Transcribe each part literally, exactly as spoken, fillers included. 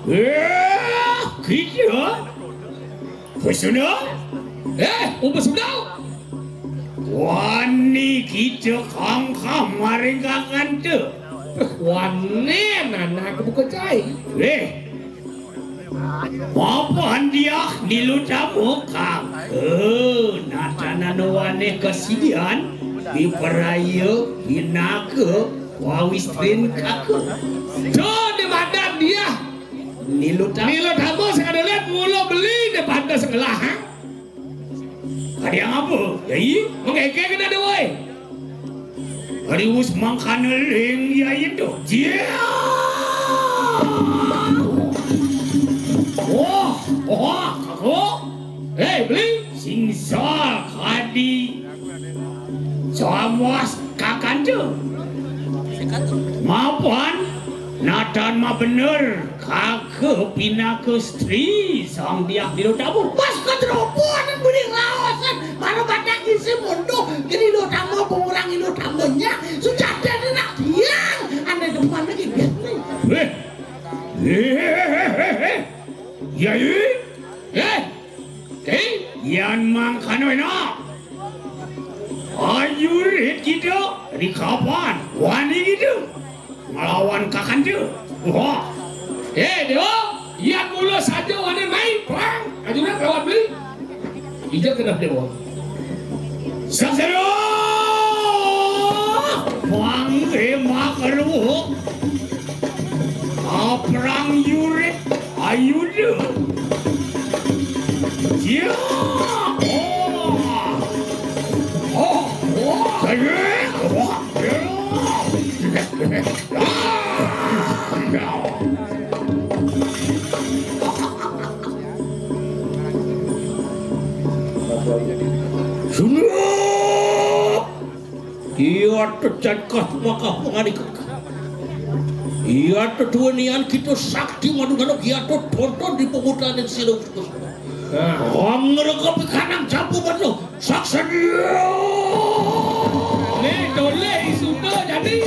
Eh, kita? Pesona? Eh, Upa Sunda? Wani kita kangkang maring kakanta. Wani anak buka cai. Eh, mapan dia di lutama kang. Eh, natanana wani kasidian, di peraya, di naga, wawistrin kaka. Tuh, di madan dia. Nilu tamu. Nilu tamu sakadéwék mula beli di pada sekolah, ha? Ada yang apa? Ya, iya, mengkeke kena ada, woi. Hari wis mangkana ling ya itu. Cia. Wah, wah, aku. Hei, beli. Sing sal kadi. Samuas kakanda. Mapan natan mabener kaka pinaka stri sang diak di Lotamu. Pas keterobohan beli raosan, baru badak isi munduh, jadi Lotamu pengurang Lotamunya, sujata ni nak tiang, aneh depan lagi biar ni. Eh, eh, eh, eh, eh, eh. Ya, eh, eh. Eh, yan mangkana ena. Ayu rit kita di kapan wani kita ngelawan kakanda. Wah. Eh, Dewa, yan mula saja wani main perang. Ayu rit lawan beli. Ija kena Dewa. Saksara! Pang emak ruh. Aprang yurit ayuda. Ya. Oh. Oh. Oh. Aduh. Oh. Sunduk! Iya, tejan kah maka penganika. Iya, tetuanian kita sakti madugana, iya, tonton di pemudahan yang silau. Nah. Wong ngerekepi kanang jambu betul. Saksedia. Nih, toleh isuda jadi.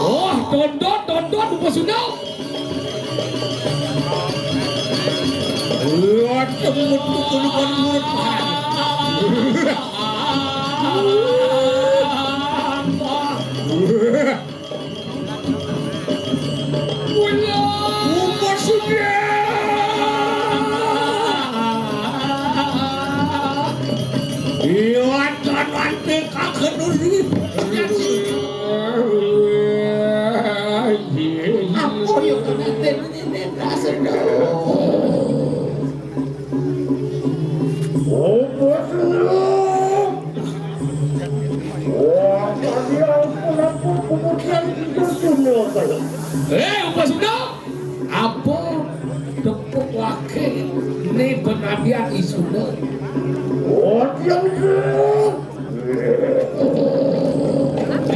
Wah, tondot, tondot, Upa Sunda. Wah, temut tukul bukan mulut. Upa Sunda. Iya, jangan P K K dulu. Apa yang kena ini, ini, ini, ini. Oh, bos lu. Wah, tadi aku lapor kemudian itu semua kayak. Eh, Upa Sunda, apa tepuk wakil ni penadian isuna? Oh, dia itu.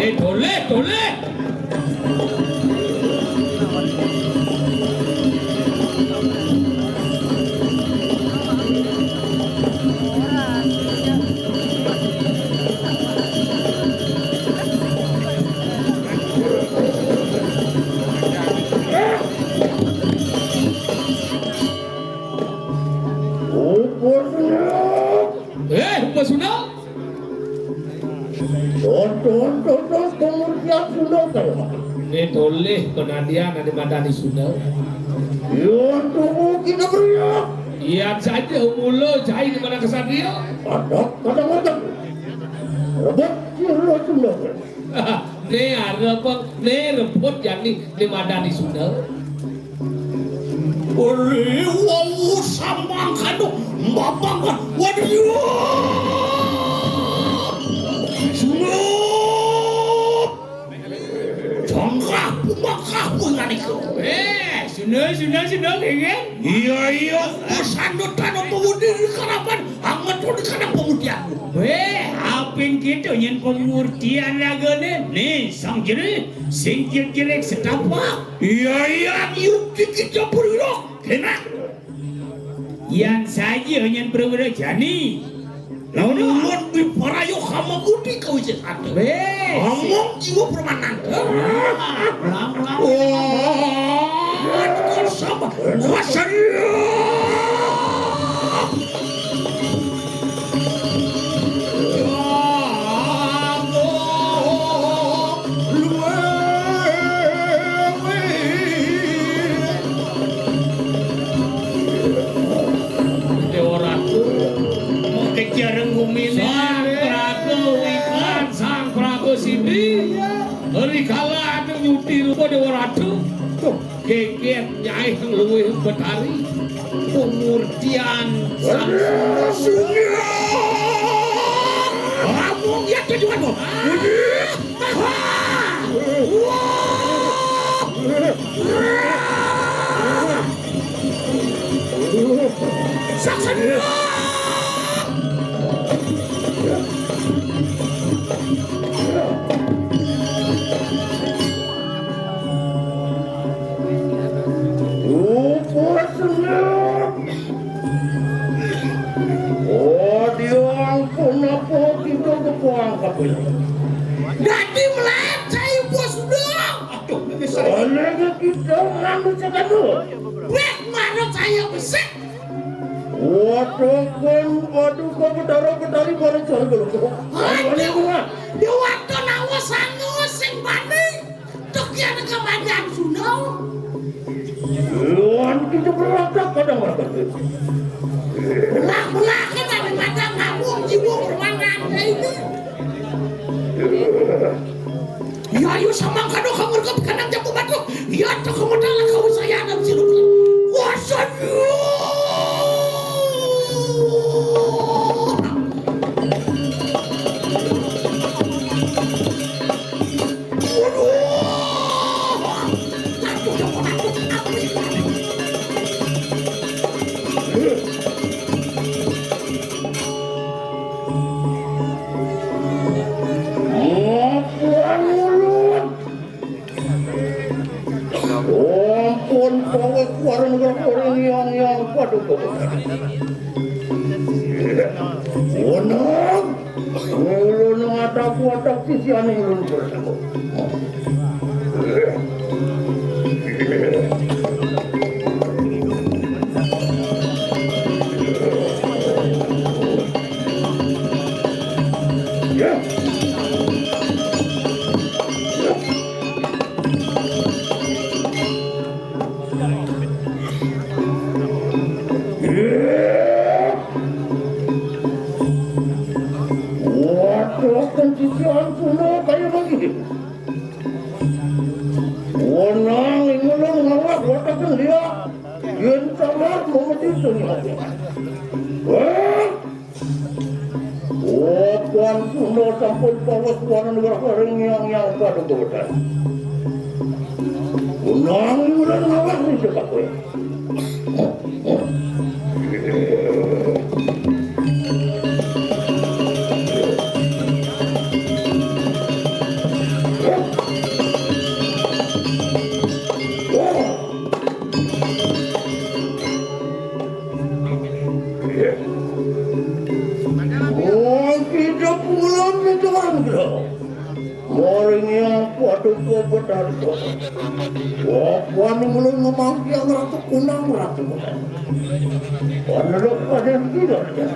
Eh, toleh, toleh. Upa Sunda. Eh, Upa Sunda. Tonton, tonton, pengertian Sunda kayak apa? Ini toleh penadian ada madani Sunda. Iya, tunggu kita beriak. Iya saja, mula cai di mana kesatria. Ada, ada, ada. Rebut, iya, Sunda. Ni arep, ni rebut jani di madani Sunda. Ore wau samangkana mabangan. Waduh. Sunup. Jangkah pumakah punganiku. Eh, Sunda, Sunda, Sunda, gengeng. Iya, iya. Pesan tanah pemudi di karapan, anget di kandang pemudianmu. Weh, apin kita nyen pemurtian ragane. Nih, sang jerih, sing jerik setapak. Iya, iya, yuk kita bergerak. Kena. Yan saja nyen perwira jani. Lamun ulun diparayo kama budi kawisésan. Wéh. Ngomong jiwa permanan. Lam, lam. Wah, kok sama. Wah, serius. Déwa Ratu, kejareng guminé Sang Prabu Wiglan, Sang Prabu Sindi. Rikala anu nyuti rupa Déwa Ratu. Tuh, gégét Nyai luwih Betari. Pemurtian Sang Sunda. Kamu lihat tujuanmu. Wah! Wah! Saksana! Upasana. Oh, dia ampun, apa kita kepuang kabeh? Dadi meleceh, Bos Dong. Aduh, ini saya. Oleh kita ngandut sekadu. Weh, mana saya besik? Waduh, kan, waduh, kok bedara-bedari bareng-bareng dulu. Aduh, di waktu nawa sangu sing bani. Tuk ya neka madan Sunda. Lawan kita berontak kadang-kadang. Belah-belah kan ada madan namun jiwa bermanan ini. Ya, ayo sama kado kamu rekep kanang jago batu. Ya, tak kamu dalam kau saya dan sirup. Wasan. Ampun, pawit warung orang yang yang pada kau. Wenang. Ulun ngatak-watak sisian ulun bersama. Ya. Waduh, kencician kuno kayak begini. Wenang, ingulun ngawak wataken dia. Yen tamat memedi dunia. Wah! Wapan Sunda sampun pawes wanan werah ring yang yang pada kewetan. Wenang, ingulun ngawak ring cekak kowe. Oh, kita pulang ke Tuhan, bro. Maring yang kuat itu benar. Wah, wani mulai ngomong yang ratu kunang, ratu kunang. Wani lo pada yang tidak ya.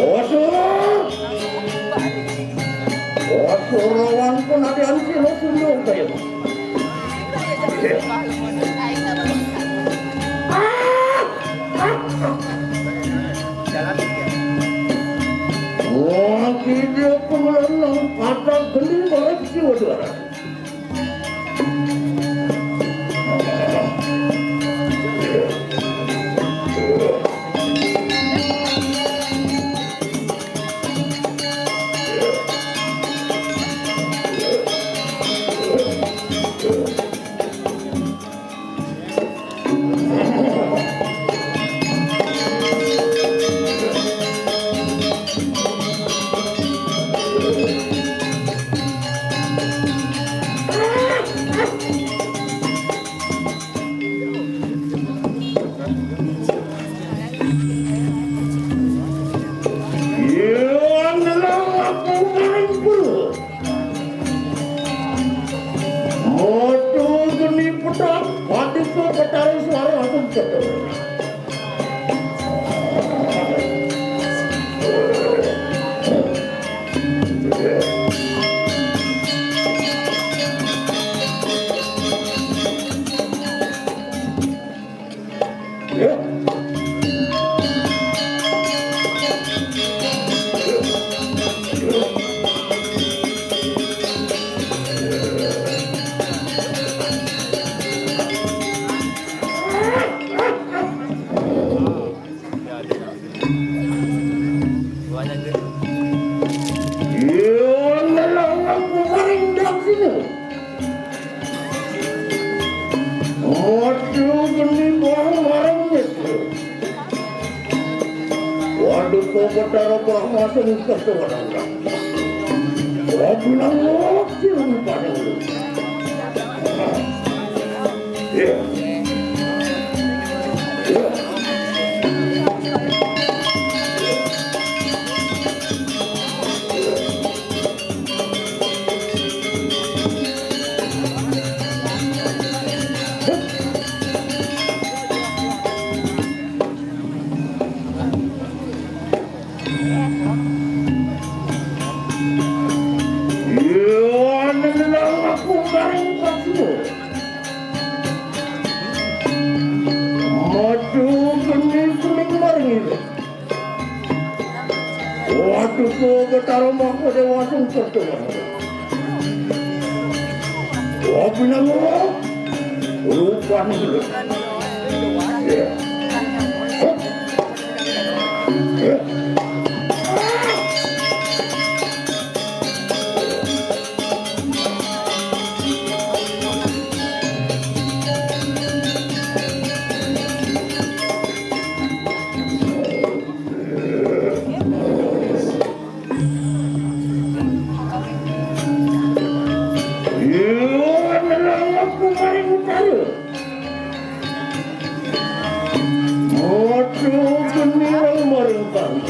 Osur! Osur lawan penadian sila sundung kaya. Wah, dia pengelenong kata geni barang siwa dua. Iya, adalah aku main pun. Moto geni pedang, pati ko petara suara aku betul. Iya, lelang aku maring daksina. Waduh, geni bang maring nyetir. Waduh, kau Betara Brahma sing ketuanan. Waduh, nang ngocil pada lu. Iya. Iya. Iya, nendang aku maring pasmu. Maju geni kuning maring itu. Waduh, tuh Betara Mahkadewa sing ketuanan. Wah, pinanggul. Rupan dulu. Ya. Hop. Ya. Iya, menang aku maring utara. Waduh, geni maring utara.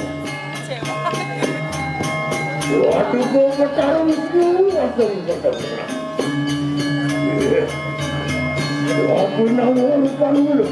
Waduh, kau Betara Wisnu, waduh, waduh, waduh. Iya. Waduh, nawar pangulu.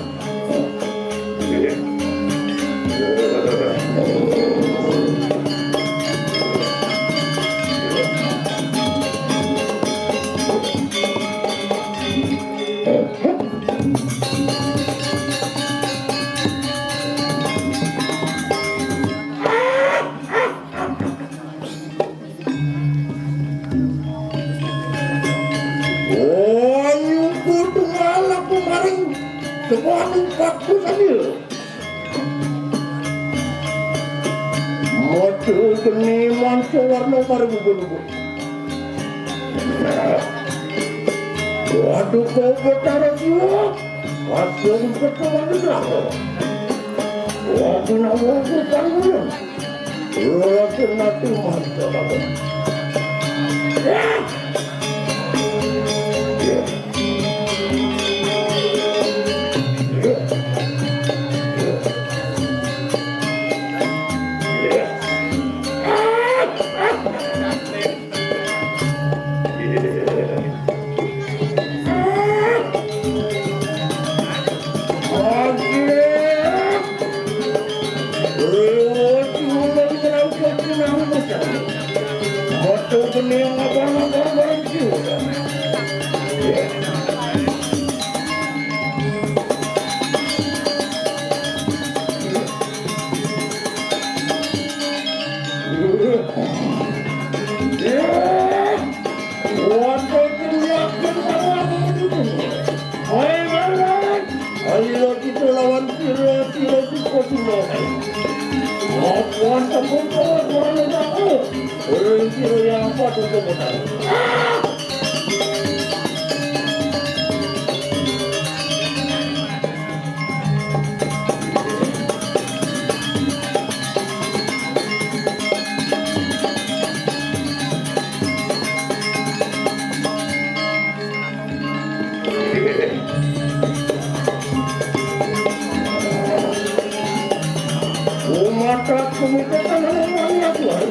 Oh, nyuku tunggal aku maring semuaning patku sambil. Moto geni manca warna maring ubun-ubun. Waduh, kau Betara Siwa, asung ketuan neraka. Waduh, nawa aku pangulun. Metu geni ngabang-ngabang bareng jiwa. Ya. Wonten yakin bahwa Hai, Marwan. Ayo kita lawan sira, sira suka sira. Lawan sampun kawan, Marwan, aku. Orang sira yang apa tu sebenarnya? Umat aku minta tanah rumahnya Tuhan.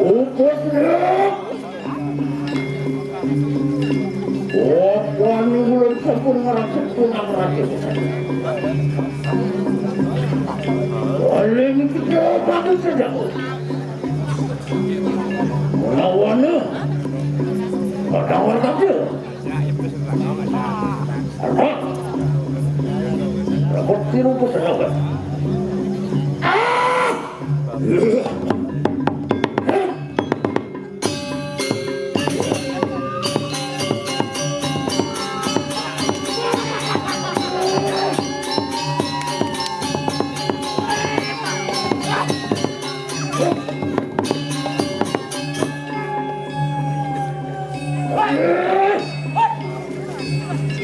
Uput, ya. Oh, wani ulun sampun ngrasuk punang raja. Oleh niki jawab aku saja. Menawana. Menawan saja. Apa? Repot tiru ku saja. Ah!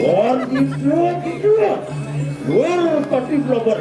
Wah, gitu, gitu. Luar pati blobar.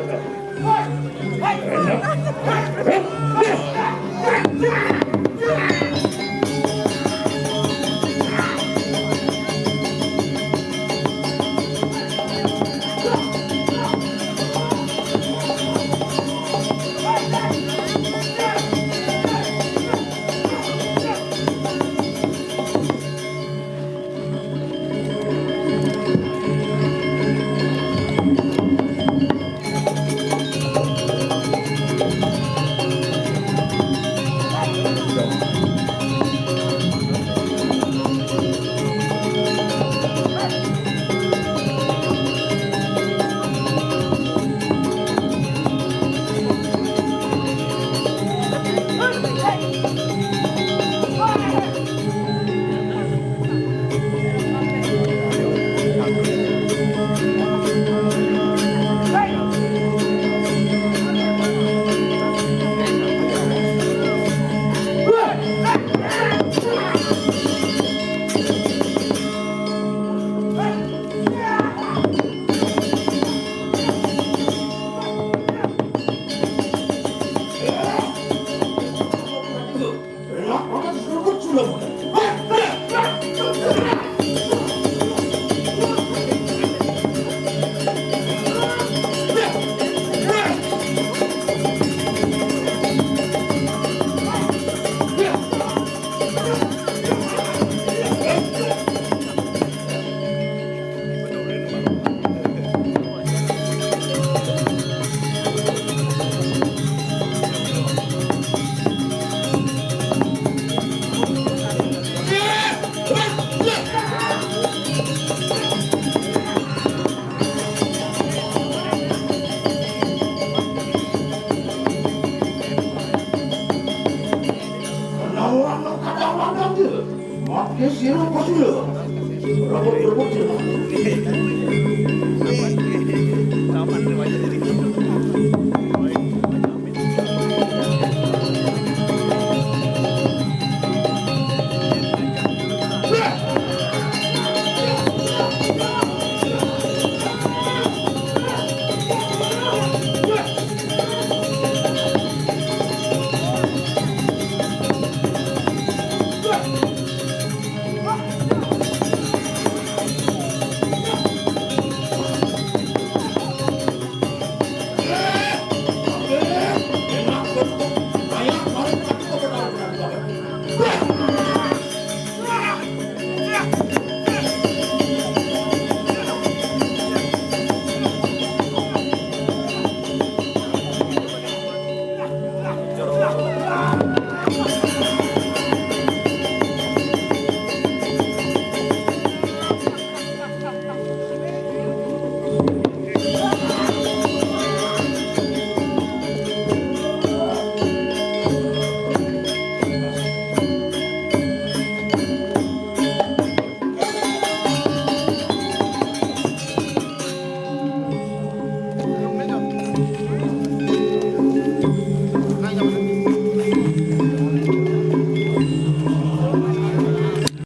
Menawa kata-kata dia, mati sira pasula. Rebut-rebut sira.